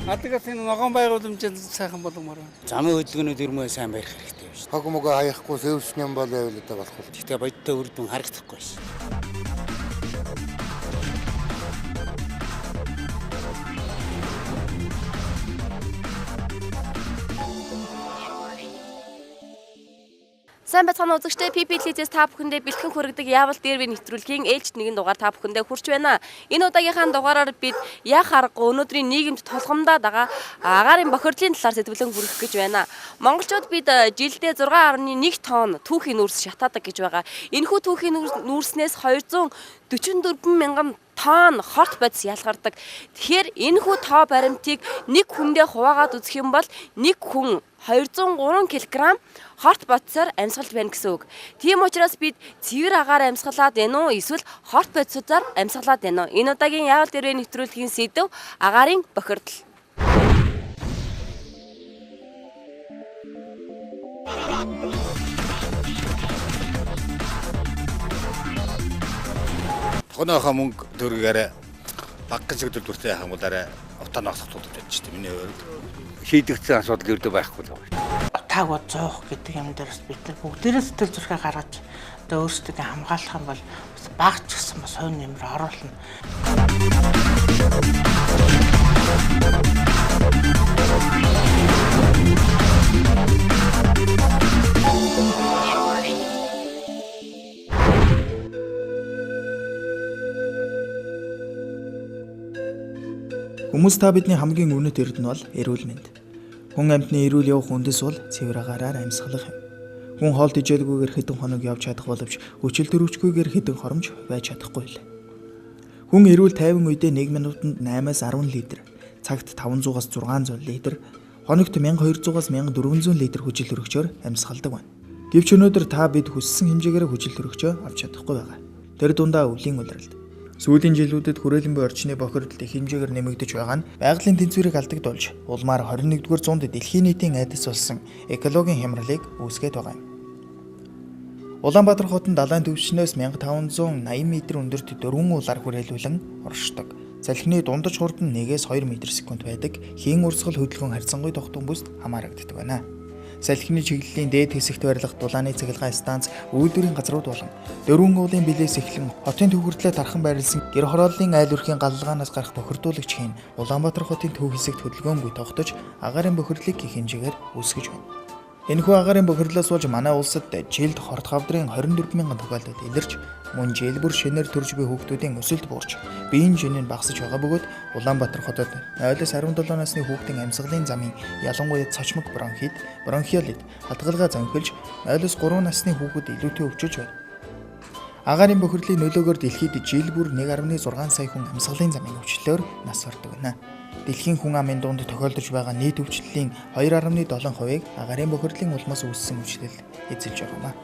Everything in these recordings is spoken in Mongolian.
Адгаас энэ ногоон байгууламжийн сайхан болгомоор байна. Замын хөдөлгөөнүүд өрмөө сайн барих хэрэгтэй байна шүү. Хог мөгөө хаяхгүй сэврсэн юм бол байвал одоо болох. Гэхдээ бодиттой үр дүн харагдахгүй шээ. Сайн байцгаана үзэгчдээ PP телевизээс та бүхэндээ бэлтгэн хүргэдэг Яавал дэрвийн нэвтрүүлгийн ээлжид нэгэн дугаар та бүхэндээ хүрч байна. Энэ удаагийнхаа дугаараар бид яг аргагүй өнөөдрийн нийгэмд тулгамдаад байгаа агаарын бохирдлын талаар сэтгэлэн хүргэх гэж байна. Монголчууд бид жилдээ 6.1 тонн түүхийн нүүрс шатаадаг гэж байгаа. Энэхүү түүхийн нүүрснээс 244 мянган тонн хорт бодис ялгардаг. Тэгэхээр энэхүү тоо баримтыг нэг хүндээ хуваагаад үзэх юм бол нэг хүн 203 кг хорт бодсоор амьсгалж байна гэсэн үг. Тийм учраас бид цэвэр агаар амьсгалаад байна уу эсвэл хорт бодсоор амьсгалаад байна уу? Энэ удаагийн яавал дэрвэ нэвтрүүлгийн сэдэв агаарын бохирдол. Тохиноохоо мөнгө төгрөг арай баг гэж төлбөртэй яах юм бол арай утаа ноосох тулж байж шүү дээ. Миний хувьд шийдэгдсэн асуудал ердөө байхгүй л байна. Утааг зуух гэдэг юм дээр бас бид нар бүгдээрээ сэтгэл зүрхээ гаргаж одоо өөрсдөө хамгаалах юм бол бас баг ч гэсэн бас хувь нэмэр оруулна. Хүмүүс та бидний хамгийн үнэт эрдэнэ бол эрүүл мэнд. Хүн амьтны эрүүл явах үндэс бол цэвэр агаараар амьсгалах юм. Хүн хоол тэжээлгүйгээр хэдэн хоног явж чадах боловч хүчил төрөвчгүйгээр хэдэн хоромж байж чадахгүй л. Хүн эрүүл тайван үедээ 1 минутанд 8-аас 10 литр, цагт 500-аас 600 литр, хоногт 1200-аас 1400 литр хүчил төрөгчөөр амьсгалдаг байна. Гэвч өнөөдөр та бид хүссэн хэмжээгээр хүчил төрөгчөө авч чадахгүй байгаа. Тэр дундаа өвлийн улиралд сүүлийн жилүүдэд хүрээлэн буй орчны бохирдол их хэмжээгээр нэмэгдэж байгаа нь байгалийн тэнцвэрийг алдагдуулж, улмаар 21-р зуунд дэлхийн нийтийн айдас болсон экологийн хямралыг үүсгээд байгаа юм. Улаанбаатар хот нь далайн түвшнээс 1580 м өндөрт дөрвөн уулаар хүрээлүүлэн оршдог. Салхины дундаж хурд нь 1-ээс 2 м/секунд байдаг. Хийн урсгал хөдөлгөөн харьцангуй тогтун бүст хамаарагддаг байна. Салхины чиглэлийн дээд хэсэгт байрлах дулааны цахилгаан станц үйлдвэрийн газрууд болон дөрвөн уулын билээс эхлэн хотын төв хүртлээр тархан байрлсан гэр хорооллын айл өрхийн галлагаанаас гарах бохирдуулагч хийн Улаанбаатар хотын төв хэсэгт хөдөлгөөнгүй тогтож агаарын бохирдлыг их хэмжээгээр үүсгэж байна. Энэхүү агаарын бохирдлоос болж манай улсад жилд хорт хавдрын 24 мянган тохиолдол илэрч мөн жил бүр шинээр төрж буй хүүхдүүдийн өсөлт буурч биеийн жин нь багасж байгаа бөгөөд Улаанбаатар хотод 0-17 насны хүүхдийн амьсгалын замын ялангуяа цочмог бронхит, бронхиолит, хадгалгаа зөнхөлж 0-3 насны хүүхэд илүүтэй өвчөж байна. Агаарын бохирдлын нөлөөгөөр дэлхийд жил бүр 1.6 сая хүн амьсгалын замын өвчлөлөөр нас бардаг байна. Дэлхийн хүн амын дунд тохиолдож байгаа нийт өвчлөлийн 2.7%-ыг агаарын бохирдлын улмаас үүссэн өвчлөл эзэлж байгаа юм а.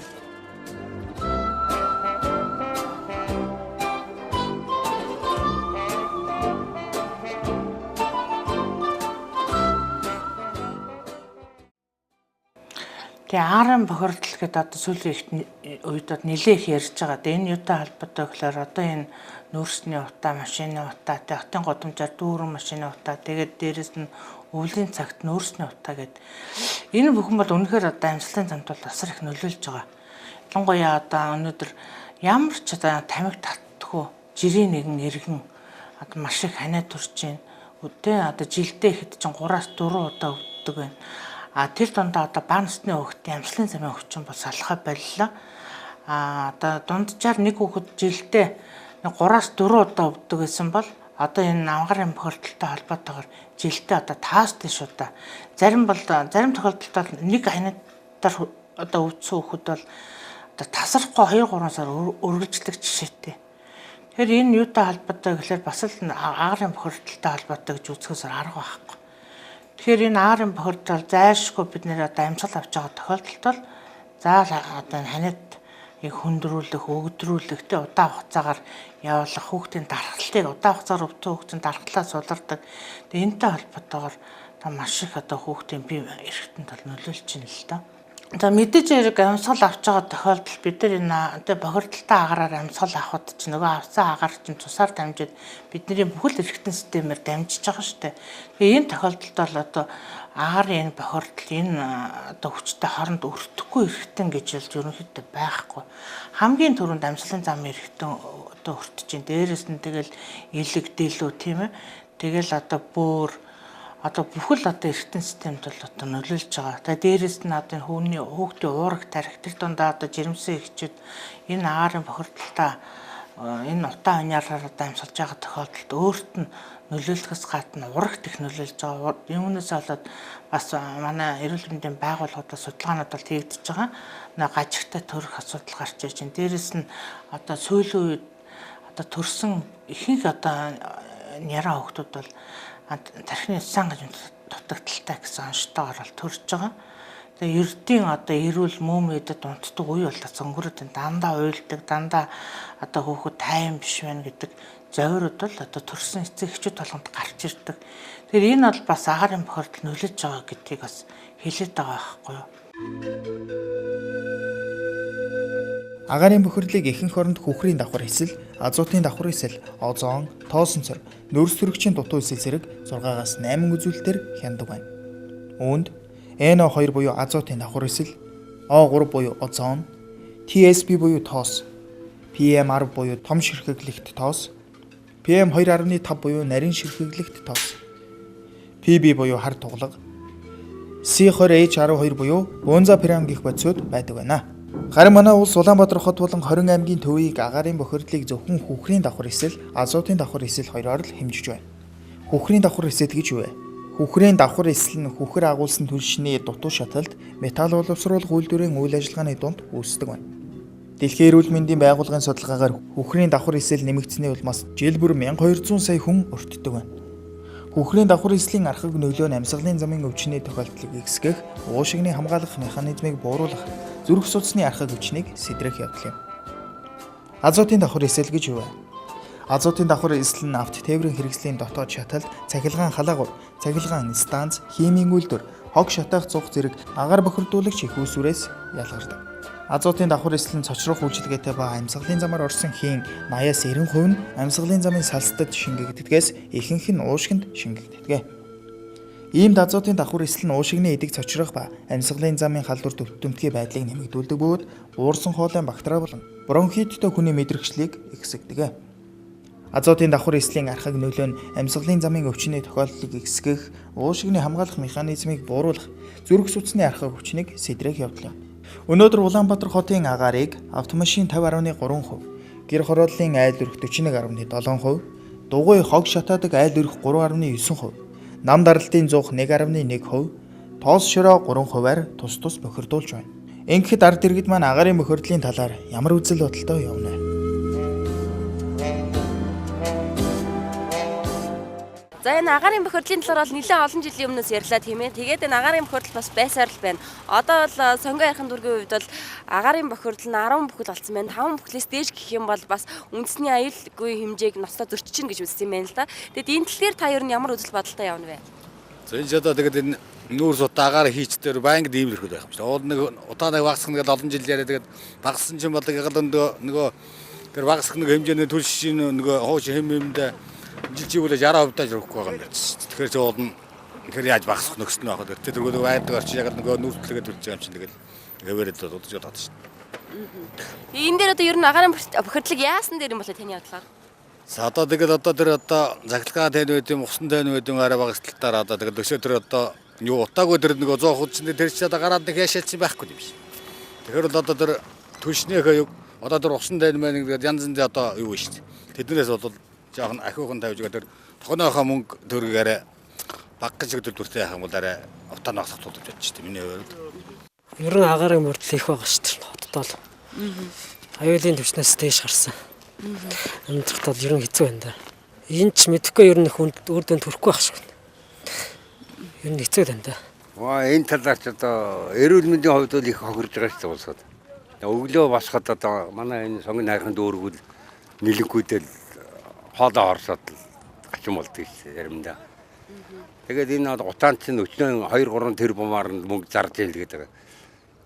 Тэгээ агаарын бохирдол гэдэг одоо сүүлийн үед нэлээ их ярьж байгаа. Тэгээ энэ юутай холбоотой гэхээр одоо энэ нүүрсний утаа, машины утаа, тэгээ хотын гудамжаар дүүрэн машины утаа, тэгээд дээрэс нь өвлийн цагт нүүрсний утаа гэдэг. Энэ бүхэн бол үнэхээр одоо амьсгалын замд бол асар их нөлөөлж байгаа. Ялангуяа одоо өнөөдөр ямар ч одоо тамхи татдаггүй жирийн нэгэн иргэн одоо маш их ханиа төрж байна. Тэ одоо жилдээ ихэд чинь 3-аас 4 удаа өвддөг байна. А тэр дундаа одоо бага насны хүүхдийн амьсгалын замын өвчин бол салхаа боллоо. А одоо дунджаар нэг хүүхэд жилдээ 3-аас 4 удаа өвддөг гэсэн бол одоо энэ агаарын бохирдолтой холбоотойгоор жилдээ одоо 5-аас дээш удаа. Зарим бол зарим тохиолдолд бол нэг ханиадаар одоо өвдсөн хүүхэд бол одоо тасрахгүй 2-3 сар үргэлжлэх жишээтэй. Тэгэхээр энэ юутай холбоотой гэхээр бас л агаарын бохирдолтой холбоотой гэж үзэхээс арга байхгүй. Тэгэхээр энэ агаарын бохирдол зайлшгүй бид нэр одоо амьсгал авч байгаа тохиолдолд бол заал одоо ханиад их хөндрүүлэх, өгдрүүлэх, тэ удаан хугацаагаар явуулах хүүхдийн дархлалыг удаан хугацаагаар өвдсөн хүүхдийн дархлаа сулардаг. Тэгээ энэтэй холбоотойгоор та маш их одоо хүүхдийн бие эрхтэнд бол нөлөөлж байна л да. За, мэдээж хэрэг амьсгал авч байгаа тохиолдолд бид нар энэ одоо бохирдолтой агараар амьсгал авахд ч нөгөө авсан агаар чинь цусаар дамжаад бидний бүхэл эргэтэн системээр дамжиж байгаа шүү дээ. Тэгээ энэ тохиолдолд бол одоо агарын энэ бохирдол, энэ одоо хүчтэй хооронд өртөхгүй эргэтэн гэж л ерөнхийдөө байхгүй. Хамгийн түрүүнд амьсгалын замын эргэтэн одоо өртөж чинь. Дээрээс нь тэгэл элэг дэлүү, тийм ээ. Тэгэл одоо бөөр, одоо бүхэл одоо эргэтэн системд бол одоо нөлөөлж байгаа. Тэгээ дээрээс нь одоо энэ хүүний хүүхдийн уураг тарих, тэр дундаа одоо жирэмсэн эхчүүд энэ агаарын бохирдолтой энэ утаа униараар одоо амьсгалж байгаа тохиолдолд өөрт нь нөлөөлөхөөс гадна урагт их нөлөөлж байгаа. Юунаас болоод бас манай эрүүл мэндийн байгууллагуудаа судалгаанууд бол хийгдэж байгаа. Нөө гажигтай төрөх асуудал гарч ирж байна. Дээрээс нь одоо сүүлийн үед одоо төрсөн ихэнх одоо няраа хүүхдүүд бол тархины сан гэж дутагдaltaй гэсэн онцтойгоор бол төрж байгаа. Тэгээ ердийн одоо эрүүл мөөмөдөд унтдаг үе бол өнгөрөөд, дандаа уйлдаг, дандаа одоо хүүхэд тайван биш байна гэдэг зовирууд бол одоо төрсөн эцэг эхчүүд болгонд гарч ирдэг. Тэгэхээр энэ бол бас агаарын бохирдол нөлөөлж байгаа гэдгийг бас хэлээд байгаа байхгүй юу? Агаарын бохирдлыг ихэнх оронд хүхрийн давхар эсэл, азотын давхар эсэл, озон, тоосон цор, нөөц төрөгчийн дутуу эсэл зэрэг 6-аас 8 үзүүлэлтээр хяндаг байна. Үүнд NO2 буюу азотын давхар эсэл, O3 буюу озон, TSP буюу тоос, PM10 буюу том ширхэглэгт тоос, PM2.5 буюу нарийн ширхэглэгт тоос, PB буюу хар туглага, C20H12 буюу бензопирен гэх бодисууд байдаг байна. Харин манай улс Улаанбаатар хот болон 20 аймгийн төвийг агаарын бохирдлыг зөвхөн хүхрийн давхар эсэл, азотын давхар эсэл хоёроор л хэмжиж байна. Хүхрийн давхар эсэл гэж юу вэ? Хүхрийн давхар эсэл нь хүхэр агуулсан түлшний дутуу шаталд металл боловсруулах үйлдвэрийн үйл ажиллагааны дунд үүсдэг байна. Дэлхийн эрүүл мэндийн байгууллагын судалгаагаар хүхрийн давхар эсэл нэмэгдсэний улмаас жил бүр 1200 сая хүн өртдөг байна. Хүхрийн давхар эслийн архаг нөлөө нь амьсгалын замын өвчний тохиолдлыг ихсгэх, уушигны хамгаалах механизмыг бууруулах, зүрх судасны архаг өвчнийг сэдрэх явдал юм. Азотын давхар эсэл гэж юу вэ? Азотын давхар эсэл нь авто тээврийн хэрэгслийн дотоод шаталд, цахилгаан халаагур, цахилгаан станц, химийн үйлдвэр, хог шатаах цух зэрэг агаар бохирдуулагч их үүсвэрээс ялгардаг. Азотын давхар эсэл нь цочрох үйлчилгээтэй ба амьсгалын замаар орсон хийн 80-аас 90% нь амьсгалын замын салстад шингээгддгээс ихэнх нь уушгинд шингээгддэг. Иймд азотын давхар эсэл нь уушигны эдэг цочрох ба амьсгалын замын халдвар өвтөмтгий байдлыг нэмэгдүүлдэг бөгөөд уурсан хоолойн бактери болон бронхиттой хүний мэдрэгчлийг ихсгдэг. Азотын давхар эслийн архаг нөлөө нь амьсгалын замын өвчний тохиолдлыг ихсгэх, уушигны хамгаалах механизмыг бууруулах, зүрх судасны архаг өвчнийг сэдрэх явдал юм. Өнөөдөр Улаанбаатар хотын агаарыг автомашин 50.3%, гэр хорооллын айл өрх 41.7%, дугуй хог шатаадаг айл өрх 3.9%, нам даралтын зуух 1.1%, тоос шороо 3%-аар тус тус бохирдуулж байна. Ингэхэд ард иргэд маань агаарын бохирдлын талаар ямар үзэл бодолтой явна вэ? За, энэ агаарын бохирдлын талаар бол нэлээд олон жилийн өмнөөс ярьлаа, тийм ээ. Тэгээд энэ агаарын бохирдол бас байсаар л байна. Одоо бол Сонгон хайрхан дүүргийн хувьд бол агаарын бохирдол нь 10 бүхэл болсон байна. 5 бүхлээс дээш гэх юм бол бас үндэсний аюулгүй хэмжээг ноцтой зөрчиж гэж үзсэн юм байна л да. Тэгэд энэ тал дээр та ер нь ямар үзэл бодолтой явна вэ? За, энэ ч одоо тэгээд энэ нүүрс утаа агаар хийчдэр байнга ийм л байх юм шиг. Уул нэг утаа нэг багасгах нэг олон жил яриа, тэгээд багассан чинь бол яг л нөгөө тэр багасгах нэг хэмжээний түлшийн нөгөө хууч хэм хэмдэ жил чивүүлээ 60% тааж өгөхгүй байгаа юм байна. Тэгэхээр чи уул нь тэгэхээр яаж багасгах нөхцөл нь байх вэ? Тэр нөгөө айдаг орчин яг л нөгөө нүүрслэгээ төлж байгаа юм чинь тэгэл хэвээрээ л удаж яваад шүү дээ. Энэ дээр одоо ер нь агаарын бохирдлыг яасан дээр юм болоо таны бодлоор? За, одоо тэгэл одоо тэр одоо захилгаан тань байд юм, усан тань байд юм, арай багасгалтаар одоо тэгэл өшөө тэр одоо юу утаагүй тэр нөгөө 100 худалчны тэр чи одоо гараад нэг яшаалсан байхгүй юм шиг. Тэгэхээр бол одоо тэр түлшнийхээ юу одоо тэр усан тань маань гэдэг янз янзын одоо юу шүү дээ. Тэднээс бол жоохон ахиухан тавьж байгаа тэр тохиноохоо мөнгө төгрөг арай баг гэж төлбөртэй яах юм бол арай утаа ногсох тулж бодож шүү дээ. Миний хувьд. Ер нь агаарын мөрдөл их байгаа шүү дээ хотод бол. Аюулын түвшнээс дээш гарсан. Амьдрахад бол ер нь хэцүү байна да. Энэ ч мэдэхгүй ер нь их үр дүн төрөхгүй байх шиг байна. Ер нь хэцүү байна да. Ваа, энэ талаар ч одоо эрүүл мэндийн хувьд бол их хохирж байгаа шүү дээ улсад. Өглөө босоход одоо манай энэ сонгон хайрхан дүүргүүл нэлэнхүүдэл хоолоо орсоод гачин болдог шүү дээ заримдаа. Тэгээд энэ утаанд чинь өчнөө 2 3 тэрбумаар мөнгө зарж ийн л гэдэг.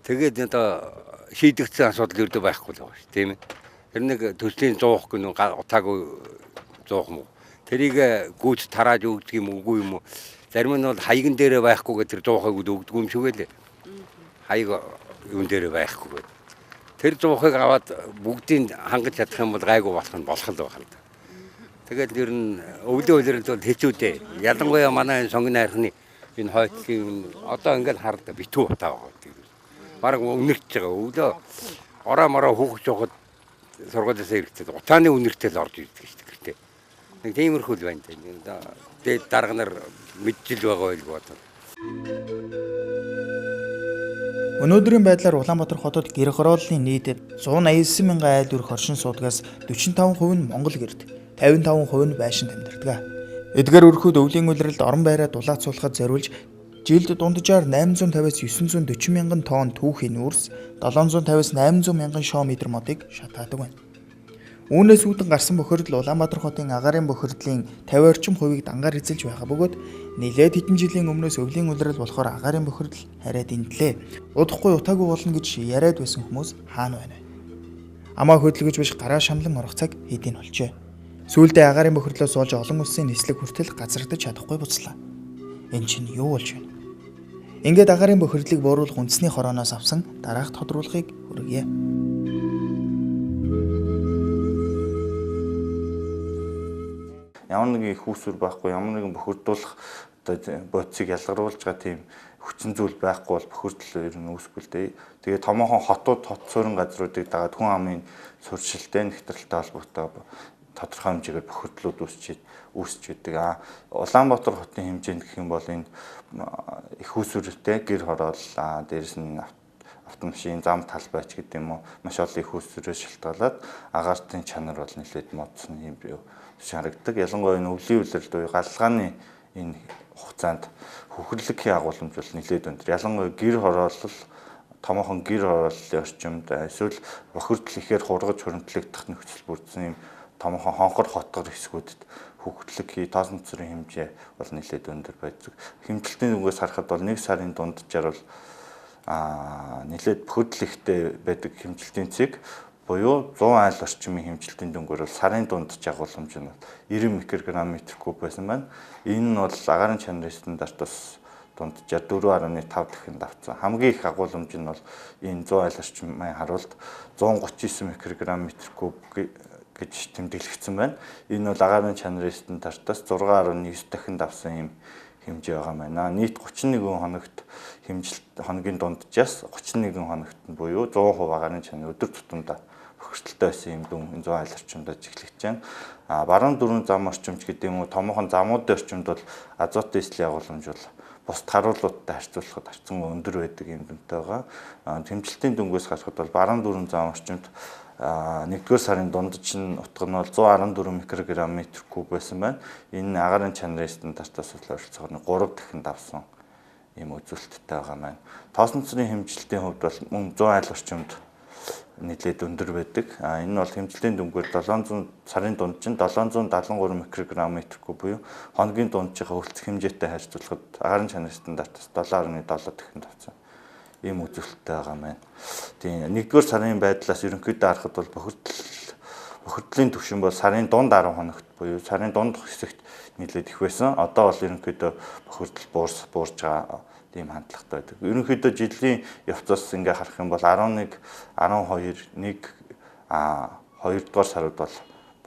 Тэгээд одоо шийдэгдсэн асуудал ердөө байхгүй л байгаа шүү, тийм ээ. Тэр нэг төслийн 100 гэнэ утаагүй 100 муу. Тэрийг гүйц тарааж өгдөг юм үгүй юм уу? Зарим нь бол хаяган дээрээ байхгүй гэдэг тэр 100-ыг өгдөг юм шиг байлээ. Хаяг юун дээрээ байхгүй гэдэг. Тэр 100-ыг аваад бүгдийг хангаж чадах юм бол гайгүй болох нь болох л байх л да. Тэгээд ер нь өвлөө улиралд бол хэцүү дээ. Ялангуяа манай энэ сонгон найрхны энэ хойтлын одоо ингээд хараад битүү утаа байгаа гэдэг. Бараг үнэрч байгаа. Өглөө ороо мороо хүүхэж явахад сургуулиасаа ирэхдээ утааны үнэртэл орж ирдэг шүү дээ гэртээ. Нэг тиймэрхүү л байна. Тэгээд дарга нар мэдчил байгаа байлгүй бодоо. Өнөөдрийн байдлаар Улаанбаатар хотод гэр хорооллын нийт 189 мянган айл өрх оршин суудгаас 45% нь Монгол гэрд, 55% нь байшинд амьдардаг. Эдгээр өрхүүд өвлийн улиралд орон байраа дулаацуулахад зориулж жилд дунджаар 850-аас 940 мянган тонн түүхийн нүүрс, 750-аас 800 мянган шоо метр модыг шатаадаг байна. Үүнээс үүдэн гарсан бохирдол Улаанбаатар хотын агаарын бохирдлын 50 орчим хувийг дангаар эзэлж байгаа бөгөөд нэлээд хэдэн жилийн өмнөөс өвлийн улирал болохоор агаарын бохирдол арай дэндлээ. Удахгүй утаагүй болно гэж яриад байсан хүмүүс хаана байна вэ? Амаа хөдөлгөж биш гараа шамлан орох цаг хэдийн болжээ. Сүүлдээ агаарын бохирдлоос болж олон улсын нислэг хүртэл газардаж чадахгүй буцлаа. Энэ чинь юу болж байна? Ингээд агаарын бохирдлыг бууруулах үндэсний хорооноос авсан дараах тодруулгыг хүргье. Ямар нэгэн их үүсвэр байхгүй, ямар нэгэн бохирдуулах одоо бодисыг ялгаруулж байгаа тийм хүчин зүйл байхгүй бол бохирдол ер нь үүсэхгүй л дээ. Тэгээ томоохон хотууд, хот суурин газруудыг дагаад хүн амын сурчилтай нэгтрэлтэй холбоотой тодорхой хэмжээгээр бохирдлууд үүсч байдаг. Улаанбаатар хотын хэмжээнд гэх юм бол энэ их үүсвэртэй гэр хороол, дээрэс нь автомашин, зам талбайч гэдэг юм уу, маш олон их үүсвэрээс шалтгаалаад агаартын чанар бол нэлээд модсон юм харагддаг. Ялангуяа энэ өвлийн улиралд буюу галгааны энэ хугацаанд хөхрлөгийн агуулмж бол нэлээд өндөр. Ялангуяа гэр хороолол, томоохон гэр хорооллын орчимд эсвэл бохирдол ихээр хургаж хуримтлагдах нөхцөл бүрдсэн юм томоохон хонхор хотгор хэсгүүдэд хөхрлөгийн тоосон цэцрийн хэмжээ бол нэлээд өндөр байдаг. Хэмжилтийн дүнгээс харахад бол 1 сарын дунджаар бол нэлээд бохирдол ихтэй байдаг хэмжилтийн цэг буюу 100 айл орчмын хэмжилтийн дүнгээр бол сарын дундч агуулмж нь 90 микрограмм метр куб байсан байна. Энэ нь бол агаарын чанарын стандартаас дунджаар 4.5 дахин давцсан. Хамгийн их агуулмж нь бол энэ 100 айл орчмын харуулт 139 микрограмм метр куб гэж тэмдэглэгдсэн байна. Энэ бол агаарын чанарын стандартаас 6.9 дахин давсан юм хэмжээ байгаа байна. Нийт 31 хоногт хэмжилт хоногийн дунджаас 31 хоногт нь буюу 100% агаарын чанар өдөр тутамдаа бохирдолтой байсан юм дүн 100 айл орчимд ажиглагдж байна. Баруун дөрвөн зам орчимч гэдэг юм уу, томоохон замуудын орчимд бол азотын эслийн агуулмж бол бусд харуулуудтай харьцуулахад харьцангуй өндөр байдаг юм дүнтэй байгаа. Хэмжилтийн дүнгээс харахад бол баруун дөрвөн зам орчимд 1-р сарын дундаж нь утга нь бол 114 микрограмм метр куб байсан байна. Энэ агаарын чанарын стандартаас ойролцоогоор 3 дахин давсан ийм үзүүлэлттэй байгаа маань. Тоосон цэцрийн хэмжилтийн хувьд бол мөн 100 айл орчимд нэлээд өндөр байдаг. Энэ нь бол хэмжилтийн дүнгээр 700 сарын дунд чинь 773 микрограмм метр куб буюу хоногийн дунджийнхаа үлдэх хэмжээтэй харьцуулахад агаарын чанарын стандартаас 7.7 дахин давсан ийм үзүүлэлттэй байгаа маань. Тийм 1-р сарын байдлаас ерөнхийдөө харахад бол бохирдлын түвшин бол сарын дунд 10 хоногт буюу сарын дунд хэсэгт нэлээд их байсан. Одоо бол ерөнхийдөө бохирдол буурж байгаа тийм хандлагатай байдаг. Ерөнхийдөө жилийн явцаас ингээ харах юм бол 11, 12, 1, 2 дугаар сарууд бол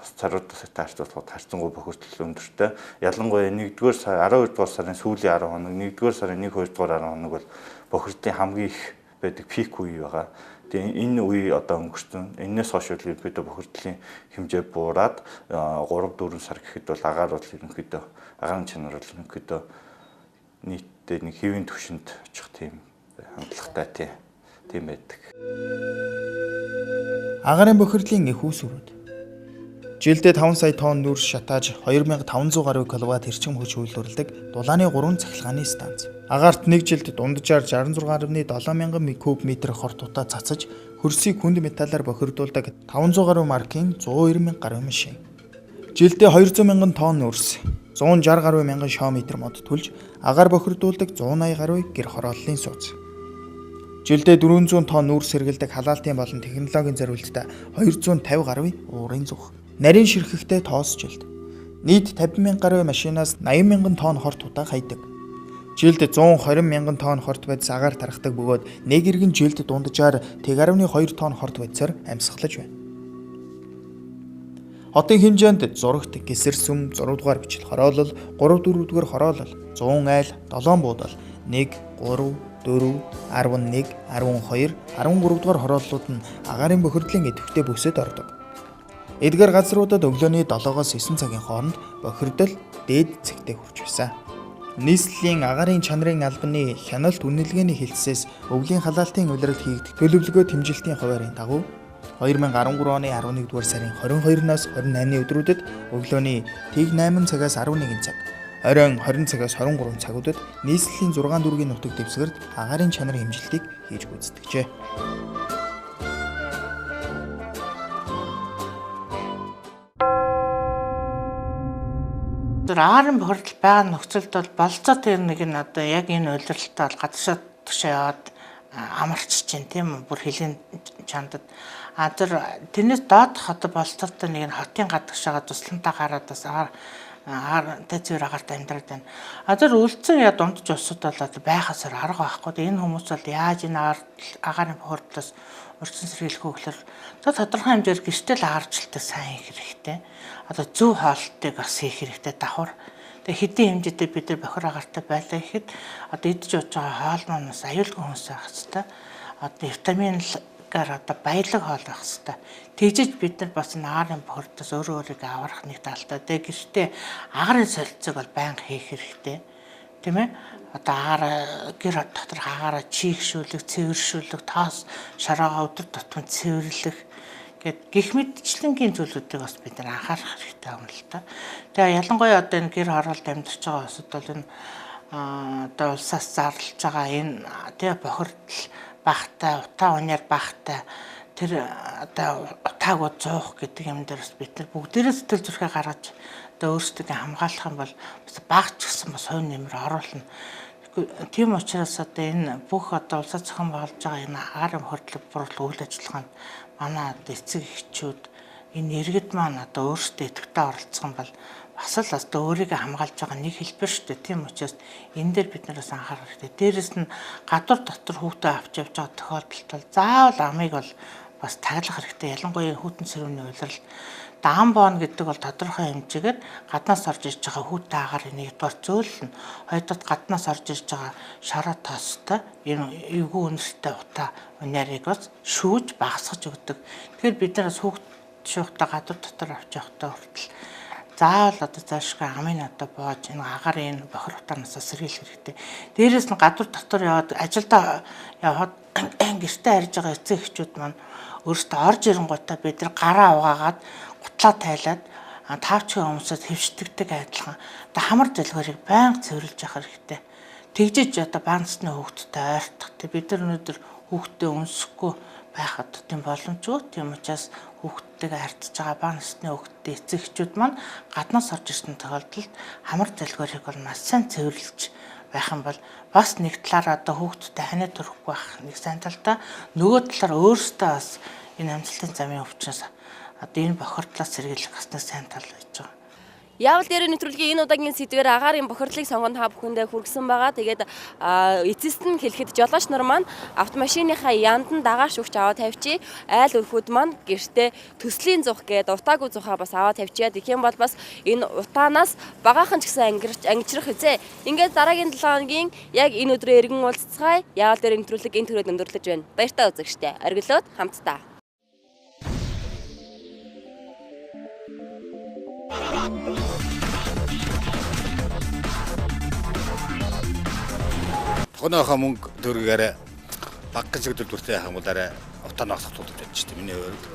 бус саруудаас харьцуулахад харьцангуй бохирдол өндөртэй. Ялангуяа 1-р сар, 12 дугаар сарын сүүлийн 10 хоног, 1-р сарын 1, 2 дугаар 10 хоног бол бохирдлын хамгийн их байдаг пик үе байгаа. Тэгээ энэ үе одоо өнгөрсөн. Энээс хойш бол ерөнхийдөө бохирдлын хэмжээ буураад 3 4 сар гэхэд бол агаар бол ерөнхийдөө агаарын чанар бол ерөнхийдөө нийтдээ нэг хэвийн түвшинд очих тийм хандлагатай тийм байдаг. Агаарын бохирдлын их үүсвэрүүд. Жилдээ 5 сая тонн нүүрс шатааж 2500 гаруй киловатт эрчим хүч үйлдвэрлэдэг дулааны 3 цахилгааны станц. Агаарт нэг жилд дунджаар 66.7 мянган куб метр хорт утаа цацаж хөрсийг хүнд металлаар бохирдуулдаг 500 гаруй маркийн 190 мянга гаруй машин. Жилдээ 200 мянган тонн нүүрс, 160 гаруй мянган шоо метр мод түлж агаар бохирдуулдаг 180 гаруй гэр хорооллын сууц. Жилдээ 400 тонн нүүрс сэргэлдэг халаалтын болон технологийн зориулттай 250 гаруй уурын зүх. Нарийн ширхэгтэй тоос жилд. Нийт 50 мянган гаруй машинаас 80 мянган тонн хорт утаа хайдаг. Жилд 120 мянган тонн хорт бодис агаар тархдаг бөгөөд нэг иргэн жилд дунджаар 1.2 тонн хорт бодисоор амьсгалаж байна. Хотын хэмжээнд зурагт гисэр сүм 6 дугаар бичил хороолол, 3 4 дугаар хороолол, 100 айл, 7 буудал, 1 3 4 11 12 13 дугаар хорооллууд нь агаарын бохирдлын идэвхтэй бүсэд ордог. Эдгээр газруудад өглөөний 7-оос 9 цагийн хооронд бохирдол дээд цэгтээ хүрч байсан. Нийслэлийн агаарын чанарын албаны хяналт үнэлгээний хэлтсээс өвлийн халаалтын улирал хийгдэх төлөвлөгөө тэмжилтийн хуваарийн дагуу 2013 оны 11 дугаар сарын 22-наас 28-ны өдрүүдэд өглөөний тэг 8 цагаас 11 цаг, оройн 20 цагаас 23 цагуудад нийслэлийн 6 дүүргийн нутаг дэвсгэрт агаарын чанарын хэмжилтийг хийж гүйцэтгэжээ. Тэр агаарын бохирдол байгаа нөхцөлд бол болцоо тэр нэг нь одоо яг энэ улиралтай бол гадагшаа тушаа яваад амарч чинь тийм үү, бүр хөлийн чандад. А тэр тэрнээс доодох одоо болцоотой нэг нь хотын гадагшаага тусламтай гараад бас агаар тэ цэвэр агаарт амьдраад байна. А тэр үлдсэн я дундч улсууд бол одоо байхасаар арга байхгүй. Энэ хүмүүс бол яаж энэ агаарын бохирдлоос урьдчилан сэргийлэх вэ гэхээр за тодорхой хэмжээр гэртэл агаарчлалтай сайн хийх хэрэгтэй. Одоо зөв хоолтыг бас хийх хэрэгтэй давхар. Тэгээ хэдийн хэмжээтэй бид нар бохир агаартай байлаа гэхэд одоо идэж ууж байгаа хоол маань бас аюулгүй хүнс байх хэрэгтэй. Одоо витамингаар одоо баялаг хоол байх хэрэгтэй. Тэгжиж бид нар бас энэ агаарын бохирдлоос өөрөө өөрийгөө аврах нэг талтай. Тэгээ гэртээ агаарын солилцоог бол байнга хийх хэрэгтэй. Тийм ээ? Одоо агаар гэр доторх агаараа чийгшүүлэх, цэвэршүүлэх, тоос шороогоо өдөр тутмын цэвэрлэх гэд гих мэтчлэнгийн зүйлүүдийг бас бид нар анхаарах хэрэгтэй юм л та. Тэгээ ялангуяа одоо энэ гэр хороолд амьдарч байгаа улсад бол энэ одоо улсаас зарлж байгаа энэ тэгээ бохирдол багтай, утаа униар багтай тэр одоо утаагүй зуух гэдэг юм дээр бас бид нар бүгдээрээ сэтгэл зүрхээ гаргаж одоо өөрсдөө хамгаалах юм бол бас баг ч гэсэн бас хувь нэмэр оруулна. Тийм учраас одоо энэ бүх одоо улсаа зохион байгуулж байгаа энэ агаарын бохирдол буруул үйл ажиллагаанд манай одоо эцэг эхчүүд энэ иргэд маань одоо өөрсдөө идэвхтэй оролцох юм бол бас л одоо өөрийгөө хамгаалж байгаа нэг хэлбэр шүү дээ. Тийм учраас энэ дээр бид нараас анхаарах хэрэгтэй. Дээрэс нь гадуур дотор хүүхдээ авч явж байгаа тохиолдолд бол заавал амыг бол бас таглах хэрэгтэй. Ялангуяа хүйтэн сэрүүний улирал даан боон гэдэг бол тодорхой хэмжээгээр гаднаас орж ирж байгаа хүүтэн агаарын нэгдүгээр зөөлөл нь, хоёрдугаар гаднаас орж ирж байгаа шороо тоостой энэ эвгүй үнэртэй утаа унаарыг бас шүүж багасгаж өгдөг. Тэгэхээр бид нараас хүүхд шуухтаа гадуур дотор авч явахдаа хүртэл заавал одоо заашгүй амын одоо боож энэ агаарын бохир утаанаас сэргийлэх хэрэгтэй. Дээрээс нь гадуур дотор яваад ажилдаа яваад гэртээ харж байгаа эцэг эхчүүд маань өөрсдөө орж ирэнгуутаа бид нар гараа угаагаад гутлаа тайлаад таавчгийн хүмүүсд хэвшдэгдэг адилхан одоо хамар залгуурыг байнга цэвэрлж явах хэрэгтэй. Тэгжиж одоо баа насны хүүхдтэй ойртох. Тэг бид нар өнөөдөр хүүхдээ өнсөхгүй байхад тийм боломжгүй. Тийм учраас хүүхдтэйгээ харьцаж байгаа баа насны хүүхдтэй эцэг эхчүүд маань гаднаас орж ирсэн тохиолдолд хамар залгуурыг бол маш сайн цэвэрлж байх юм бол бас нэг талаар одоо хүүхдтэй ханиа төрөхгүй байх нэг сайн талдаа, нөгөө талаар өөрсдөө бас энэ амьсгалын замын өвчнөөс одоо энэ бохирдлоос сэргийлэх бас нэг сайн тал байж байгаа. Яавал дээр нэвтрүүлгийн энэ удаагийн сэдвээр агаарын бохирдлыг сонгон та бүхэндээ хүргэсэн байгаа. Тэгээд эцэст нь хэлэхэд жолооч нар маань автомашиныхаа яндан дагаар шүгч аваад тавьчих. Айл өрхүүд маань гэртээ төслийн зух гээд утаагүй зухаа бас аваад тавьчихъя. Тэгэх юм бол бас энэ утаанаас багаахан ч гэсэн ангижрах үзээ. Ингээд дараагийн 7 хоногийн яг энэ өдрөө эргэн уулзцгаая. Яавал дээр нэвтрүүлэг энэ төрөд өндөрлөж байна. Баяртай үзэгчтэй. Оргилоод хамтдаа. Тохиноохоо мөнгө төгрөг арай баг гэж төлбөртэй яах юм бол арай утаа ноосох тулд байж шүү дээ. Миний хувьд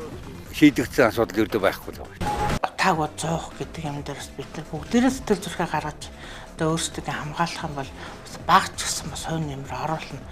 шийдэгдсэн асуудал ердөө байхгүй л байна. Утаагүй зуух гэдэг юм дээр бас бид нар бүгдээрээ сэтгэл зүрхээ гаргаж одоо өөрсдөө хамгаалах юм бол бас баг ч гэсэн бас хувь нэмэр оруулна.